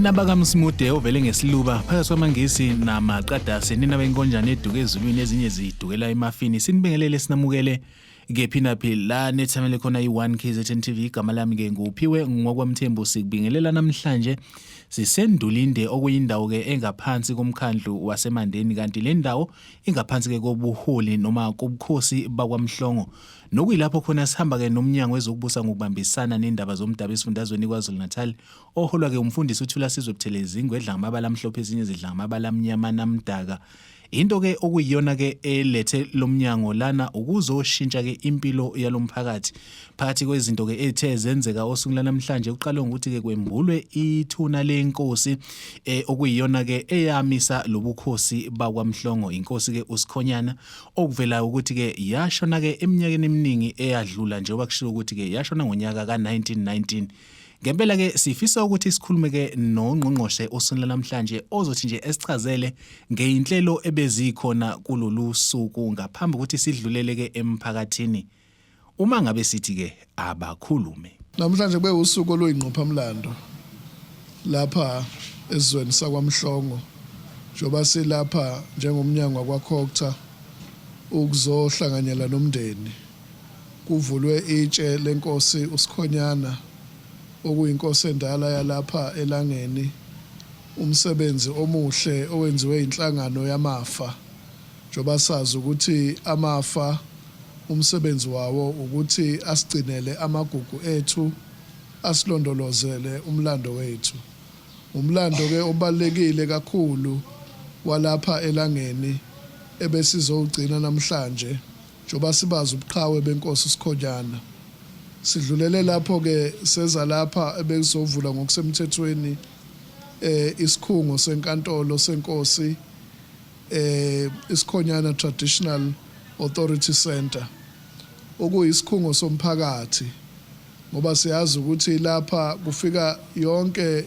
Nina bakaMsimude ovele ngesiluba phakathi kwamaNgisi namaqadasi, nina benkonjane eduke ezulwini, ezinye zidukela emafini, sinibingelele sinamukele kephi naphi la nethamele khona i-1 KZN TV. Igama lami ke nguPhiwe ngokwaMthembu. Sikubingelela namhlanje siseNdulinde, okuyindawo ke engaphansi komkhandlu waseMandeni, kanti le ndawo ingaphansi ke kobuholi noma kobukhosi bakwaMhlongo, nokuyilapho khona sihamba ke nomnyango wezokubusa ngokubambisana nendaba zomdabu esifundazweni KwaZulu-Natal, oholwa ke umfundisi uThulasizwe Buthelezi, ingwedla ngamabala amhlophe, ezinye zidla ngamabala amnyama namdaka. Into ke okuyiyona ke elethe lomnyango lana ukuzoshintsha ke impilo yalomphakathi. Phakathi kwezinto ke ethe zenzeka osukwini lanamhlanje, uqale ngokuthi ke kwembulwe ithuna lenkosi okuyiyona ke eyamisa lobukhosi bakwaMhlongo, inkosi ke uSikhonyana, okuvelayo ukuthi ke yashona ke eminyakeni eminingi eyadlula, njengoba kushiwo ukuthi ke yashona ngonyaka ka-1919. Ngempela ke sifisa ukuthi sikhulume ke nongqongqoshe osukwini namhlanje, ozothi nje esichazele ngeinhlelo ebezikhona kulolu suku ngaphambi ukuthi sidlulele ke emphakathini. Uma ngabe sithi ke abakhulume. Namhlanje kube usuku oluyingqophamlando lapha esizweni sakwaMhlongo, njengoba silapha njengomnyango wakwaCogta ukuzohlanganyela nomndeni. Kuvulwe itshe lenkosi uSikhonyana, okuyinkosi endala yalapha eLangeni, umsebenzi omuhle owenziwe inhlangano yamafa, njengoba sazi ukuthi amafa umsebenzi wawo ukuthi asigcinele amagugu ethu, asilondolozele umlando wethu. Umlando-ke obalulekile kakhulu walapha eLangeni ebesizowugcina namhlanje, njengoba sibazi ubuqhawe benkosi uSikhonyana. Sidlulele lapho-ke seza lapha ebekuzovulwa ngokusemthethweni isikhungo senkantolo senkosi iSikhonyana Traditional Authority Centre, okuyisikhungo somphakathi, ngoba siyazi ukuthi lapha kufika yonke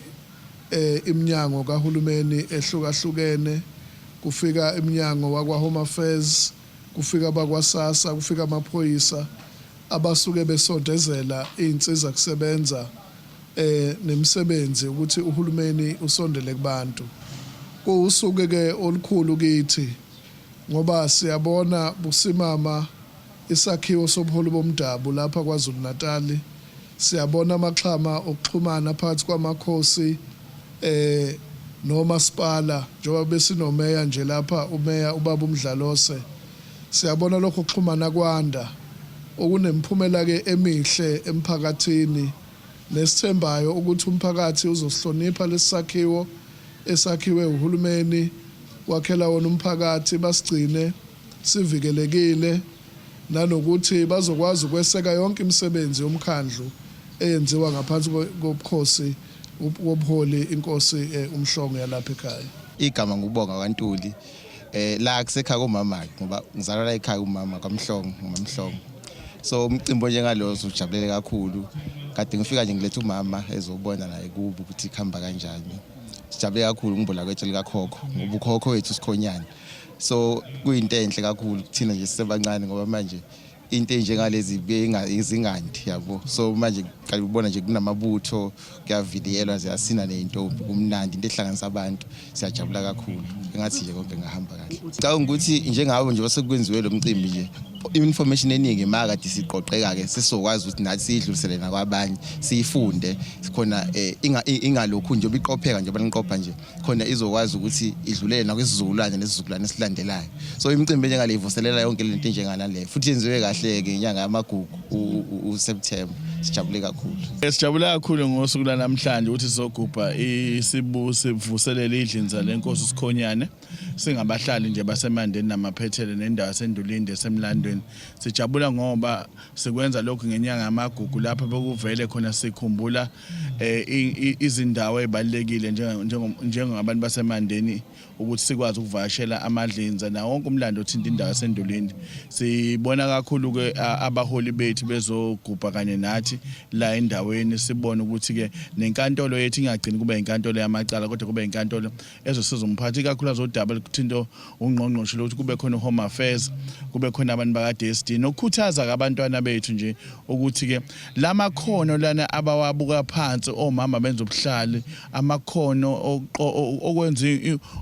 iminyango kahulumeni ehlukahlukene, kufika iminyango wakwa-Home Affairs, kufika abakwaSASSA, kufika amaphoyisa abasuke besondezela iy'nsiza kusebenza nemisebenzi ukuthi uhulumeni usondele kubantu. Kuwusuku ke olukhulu kithi ngoba siyabona busimama isakhiwo sobuholi bomdabu lapha KwaZulu-Natal, siyabona amaxhama okuxhumana phakathi kwamakhosi nomasipala, njengoba besinomeya nje lapha, umeya ubaba uMdlalose. Siyabona lokho kuxhumana kwanda, okunemphumela ke emihle emphakathini, nesithembayo ukuthi umphakathi uzosihlonipha lesisakhiwo esakhiwe uhulumeni wakhela wona umphakathi, basigcine sivikelekile, nanokuthi bazokwazi ukweseka yonke imisebenzi yomkhandlu eyenziwa ngaphansi kobukhosi wobuholi inkosi uMhlongo yalapha ekhaya. Igama ngubonga kwaNtuli, la kusekhaya komama ke, ngoba ngizalwa la ekhaya umama kwaMhlongo, ngumamhlongo. So umcimbi onjengalo sujabulele kakhulu. Kade ngifika nje ngiletha umama ezobona naye kubo ukuthi kuhamba kanjani. Sijabule kakhulu ngimbola kwetshe likakhokho, ngoba ukhokho wethu uSikhonyana. So kuyinto enhle kakhulu kuthina nje sisebancane, ngoba manje into enjengalezi zingandi yabo. So manje qala ubona nje kunamabutho, kuyaviliyelwa, ziyasina ney'ntombi, kumnandi, into ehlanganisa abantu. Siyajabula kakhulu, engathi nje konke ngahamba kahle. Ngicabanga ukuthi njengabo nje basekwenziwe lo mcimbi nje, information eningi makade siqoqeka-ke, sesizokwazi ukuthi nathi siyidlulisele nakwabanye, siyifunde khona ingalokhu nje iqopheka nje baniqopha nje khona, izokwazi ukuthi idlulele nakwisizukulwane nesizukulwane esilandelayo. So imicimbi enjengale ivuselela yonke lento enjenganale, futhi yenziwe kahle-ke inyanga yamagugu uSeptember. Sijabule kakhulu. Sijabule kakhulu ngosuku lanamhlanje ukuthi sizogubha isibu sivuselele idlinza lenkosi uSikhonyane. Singabahlali nje baseMandeni namaphethelo nendawo yaseNdulinde esemlandweni. Sijabula ngoba sikwenza lokhu ngenyanga yamagugu, lapho bekuvele khona sikhumbula izindawo ezibalulekile njengabantu baseMandeni, ukuthi sikwazi ukuvakashela amadlinza nawo wonke umlando othinta indawo yaseNdulini. Sibona kakhulu ke abaholi bethu bezogubha kanye nathi. umphakathi la endaweni sibone ukuthi ke nenkantolo yethu ingagcini kube inkantolo yamacala kodwa kube inkantolo ezosiza umphakathi ikakhulukazi odaba oluthinta ungqongqoshe lokuthi kube khona home affairs kube khona abantu baka DSD nokukhuthaza abantwana bethu nje ukuthi ke lamakhono lana abawabuka phansi omama benza ubuhlali amakhono okwenza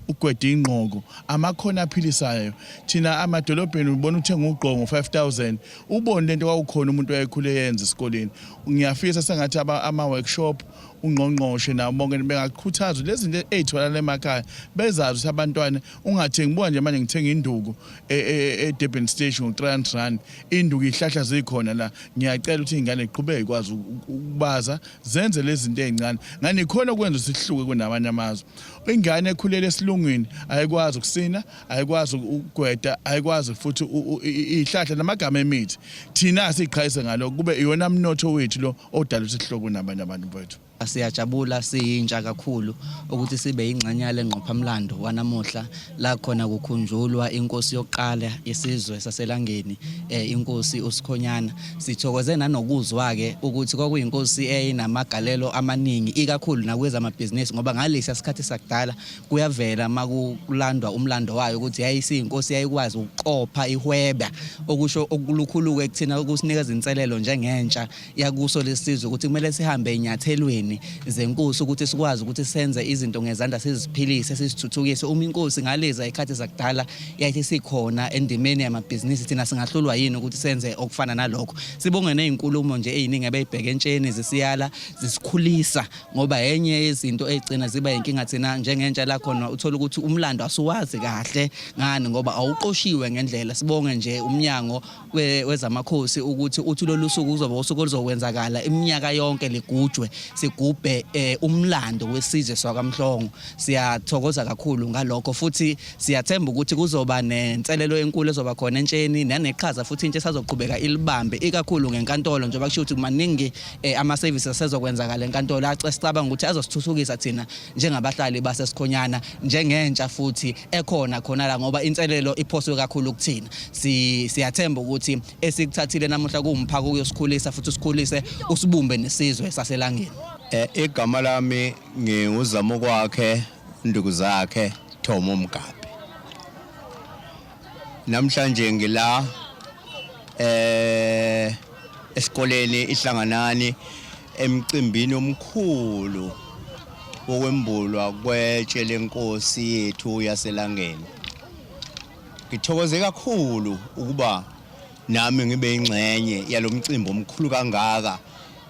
ugweda ingqoko amakhono aphilisayo thina amadolobheni ubona uthenga ugqongo 5000 ubone lento kwawukhona umuntu owayekhule yenza esikoleni ngiyafisa sengathi ama workshop ungqongqoshe nabo bonke bengakhuthazwa lezi zinto ey'tholakala emakhaya bezazi ukuthi abantwana ungathengi buka nje manje ngithenga induku e-Durban e, Station ngo-300 rand induku ihlahla zikhona la ngiyacela ukuthi iy'ngane ziqhubeke ikwazi ukubaza zenze lezi zinto ey'ncane ngani khona okwenza sihluke kunamanye amazwe ingane ekhulele esilungwini ayikwazi ukusina ayikwazi ukugweda ayikwazi futhi ihlahla namagama emithi thina siqhayise ngalokho kube iyona mnotho wethu lo odala ukuthi sihluke kunabanye abantu mfowethu. Siyajabula siyintsha kakhulu ukuthi sibe yingxenye yale ngqophamlando wanamuhla la khona kukhunjulwa inkosi yokuqala yesizwe saseLangeni eh, inkosi uSikhonyana. Sithokoze nanokuzwa-ke ukuthi kwakuyinkosi eyayinamagalelo amaningi ikakhulu nakwezamabhizinisi ngoba ngalesiya sikhathi sakudala kuyavela makulandwa umlando wayo ukuthi yayisiyinkosi yayikwazi ukuqopha ihweba okusho okulukhulu-ke kuthina ukusinikeza inselelo njengentsha yakuso lesizwe ukuthi kumele sihambe enyathelweni zenkosi ukuthi sikwazi ukuthi senze izinto ngezandla siziphilise sizithuthukise uma inkosi ngaleza ikhathi zakudala yayithi sikhona endimeni yamabhizinisi thina singahlulwa yini ukuthi senze okufana nalokho sibonge nezinkulumo nje eziningi ebeyibheke entsheni zisiyala zisikhulisa ngoba enye yezinto ezigcina ziba inkinga thina njengentsha la khona uthola ukuthi umlando asuwazi kahle ngani ngoba awuqoshiwe ngendlela sibonge nje umnyango wezamakhosi ukuthi uthi lolu suku kuzoba usuku oluzokwenzakala iminyaka yonke ligujwe sigubhe eh, umlando wesizwe sakwaMhlongo siyathokoza kakhulu ngalokho futhi siyathemba ukuthi kuzoba nenselelo enkulu ezoba khona entsheni naneqhaza futhi intsha esazoqhubeka ilibambe ikakhulu ngenkantolo njengoba kusho ukuthi maningi eh, ama-services asezokwenzakala enkantolo sicabanga ukuthi azosithuthukisa thina njengabahlali baseSikhonyana njengentsha futhi ekhona khona la ngoba inselelo iphoswe kakhulu kuthina. Si siyathemba ukuthi esikuthathile namuhla kuwumphako uyosikhulisa futhi usikhulise usibumbe nesizwe saselangeni. Eh igama lami nginguzamo kwakhe nduku zakhe Thomo Mgabi. Namhlanje ngila eh esikoleni ihlanganani emcimbini omkhulu wokwembulwa kwetshe lenkosi yethu yaselangeni. Ngithokoze kakhulu ukuba nami ngibe ingxenye yalomcimbi omkhulu kangaka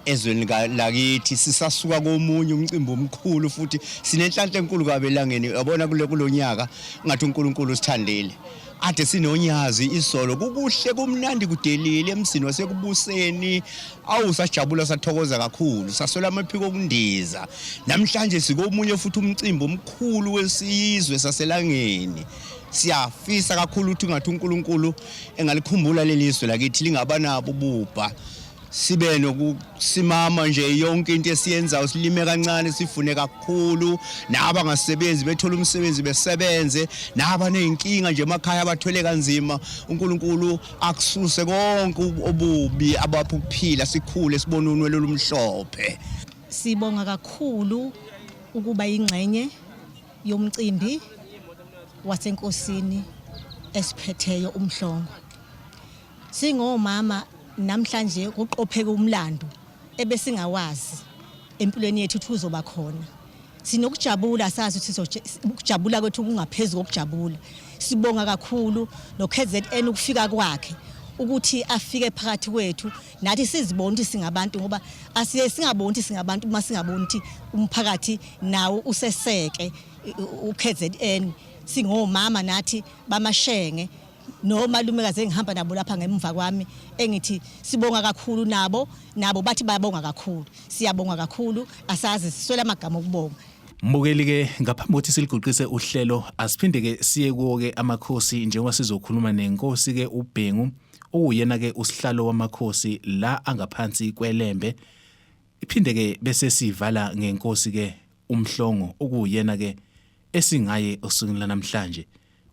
ezweni lakithi sisasuka komunye umcimbi omkhulu futhi sinenhlanhla enkulu kabi elangeni yabona kule kulonyaka ngathi uNkulunkulu usithandile ade sinonyazi isolo kukuhle kumnandi kudelile emzini wasekubuseni awu sajabula sathokoza kakhulu saswela amaphiko okundiza namhlanje sikomunye futhi umcimbi omkhulu wesizwe saselangeni siyafisa kakhulu ukuthi ngathi uNkulunkulu engalikhumbula leli zwe lakithi lingaba nabo ububha sibe nokusimama nje yonke into esiyenzayo silime kancane sifune kakhulu nabangasebenzi bethola umsebenzi besebenze nabaneyinkinga nje emakhaya abathwele kanzima uNkulunkulu akususe konke obubi abapha ukuphila sikhule sibone unwele olumhlophe Sibonga kakhulu ukuba ingxenye yomcimbi wasenkosini esiphetheyo uMhlongo. Singomama namhlanje kuqopheke umlando ebesingawazi empilweni yethu ukuthi uzoba khona. Sinokujabula sazi ukuthi ukujabula kwethu kungaphezu kokujabula. Sibonga kakhulu no-KZN ukufika kwakhe ukuthi afike phakathi kwethu nathi sizibone ukuthi singabantu ngoba asiye singaboni ukuthi singabantu uma singaboni ukuthi umphakathi nawo useseke uKZN singomama nathi bamashenge nomalumekazi engihamba nabo lapha ngemva kwami engithi sibonga kakhulu nabo nabo bathi bayabonga kakhulu siyabonga kakhulu asazi siswele amagama okubonga Mbukeli ke ngaphambi kokuthi siliguqise uhlelo asiphinde ke siye kuwo ke amakhosi njengoba sizokhuluma nenkosi ke uBhengu owuyena ke usihlalo wamakhosi la angaphansi kwelembe iphinde ke bese sivala ngenkosi ke uMhlongo okuwuyena ke esingaye osukwini lanamhlanje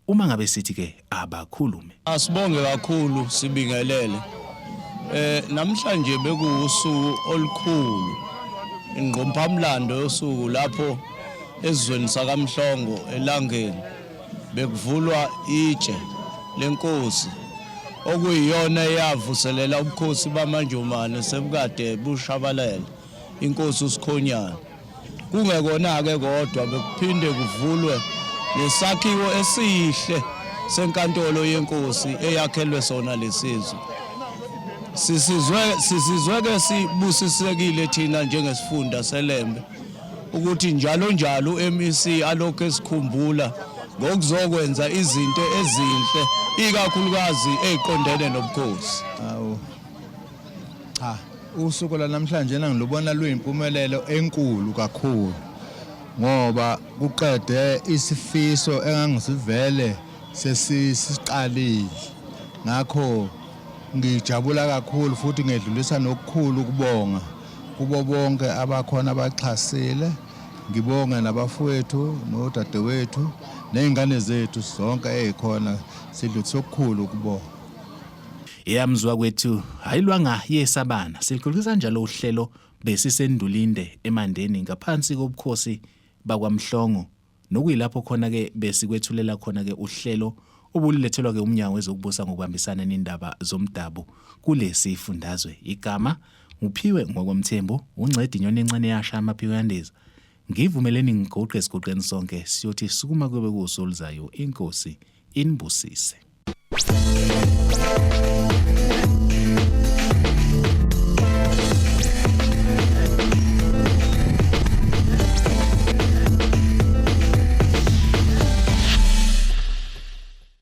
uma ngabe sithi ke abakhulume. Asibonge kakhulu sibingelele. Eh namhlanje bekuwusuku olukhulu ingqomphamlando yosuku lapho esizweni sakaMhlongo elangeni bekuvulwa itshe lenkosi okuyiyona eyavuselela ubukhosi bamanjomane sebukade bushabalele inkosi uSikhonyana Kungekona-ke kodwa bekuphinde kuvulwe nesakhiwo esihle senkantolo yenkosi eyakhelwe sona lesizwe. Sisizwe sisizwe-ke sibusisekile thina njengesifunda seLembe ukuthi njalo njalo u-MEC alokhu esikhumbula ngokuzokwenza izinto ezinhle ikakhulukazi eziqondene nobukhosi. Awu. Cha, usuku lwanamhlanje ngilubona luyimpumelelo enkulu kakhulu ngoba kuqede isifiso engangisivele sesisiqalile. Ngakho ngijabula kakhulu futhi ngedlulisa nokukhulu ukubonga kubo bonke abakhona abaxhasile. Ngibonge nabafowethu nodadewethu nezingane zethu zonke ezikhona sidlulisa okukhulu ukubonga. Yamzwa kwethu hayilwanga yesabana silikhulisa njalo uhlelo besisendulinde emandeni ngaphansi kobukhosi bakwaMhlongo nokuyilapho khona ke besikwethulela khona ke uhlelo obulethelwa ke umnyango wezokubusa ngokubambisana nendaba zomdabu kulesi fundazwe igama nguphiwe ngokwamthembu uncedi inyoni encane yasha amaphiko yandiza ngivumeleni ngiguqe esiguqeni sonke siyothi sukuma kube kuso oluzayo inkosi inibusise.